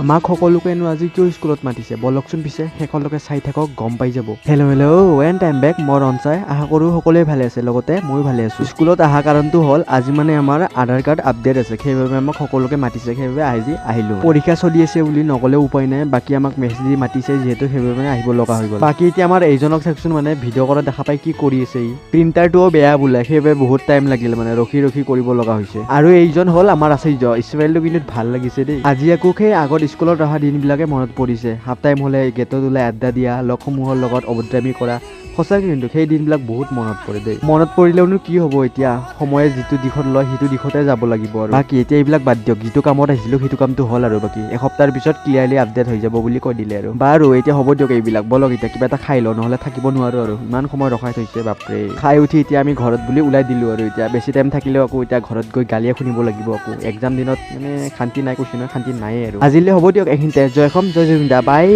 আমাক সকলোকেনো আজি কিয় স্কুলত মাতিছে? বলকচোন পিছে শেষলৈকে চাই থাকক, গম পাই যাব। Hello hello and time back, মই ৰঞ্চাই। আশা কৰোঁ সকলোৱে ভালে আছে, লগতে ময়ো ভালে আছোঁ। স্কুলত অহা কাৰণটো হ'ল আজি মানে আমাৰ আধাৰ কাৰ্ড আপডেট আছে, সেইবাবে আমাক সকলোকে মাতিছে, সেইবাবে আজি আহিলোঁ। পৰীক্ষা চলি আছে বুলি নগ'লেও উপায় নাই, বাকী আমাক মেছেজ দি মাতিছে যিহেতু, সেইবাবে মানে আহিব লগা হৈ গ'ল। বাকী এতিয়া আমাৰ এইজনক চাওকচোন, মানে ভিডিঅ' কৰা দেখা পাই কি কৰি আছে। ই প্ৰিণ্টাৰটোও বেয়া বোলে, সেইবাবে বহুত টাইম লাগিল, মানে ৰখি ৰখি কৰিব লগা হৈছে। আৰু এইজন হ'ল আমাৰ আচাৰ্য। স্মাইলটো কিন্তু ভাল লাগিছে দেই। আজি আকৌ সেই আগত স্কুলত অহা দিনবিলাকে মনত পৰিছে। হাফ টাইম হ'লে গেটত ওলাই আড্ডা দিয়া, লগসমূহৰ লগত অভদ্ৰামী কৰা, সঁচাকৈ কিন্তু সেই দিনবিলাক বহুত মনত পৰে দেই। মনত পৰিলেওনো কি হ'ব, এতিয়া সময়ে যিটো দিশত লয় সেইটো দিশতে যাব লাগিব আৰু। বাকী এতিয়া এইবিলাক বাদ দিয়ক, যিটো কামত আহিছিলোঁ সেইটো কামটো হ'ল আৰু। বাকী এসপ্তাহৰ পিছত ক্লিয়াৰলি আপডেট হৈ যাব বুলি কৈ দিলে আৰু। বাৰু এতিয়া হ'ব দিয়ক এইবিলাক, বলক এতিয়া কিবা এটা খাই লওঁ, নহ'লে থাকিব নোৱাৰোঁ আৰু। ইমান সময় ৰখাই থৈছে বাপৰে। খাই উঠি এতিয়া আমি ঘৰত বুলি ওলাই দিলোঁ আৰু। এতিয়া বেছি টাইম থাকিলেও আকৌ এতিয়া ঘৰত গৈ গালিয়ে শুনিব লাগিব আকৌ। এক্সাম দিনত মানে শান্তি নাই, কৈছোঁ নহয়, শান্তি নায়েই আৰু। আজিলৈ হ'ব দিয়ক এইখিনিতে। জয় অসম, জয় জুবিন দা, বাই।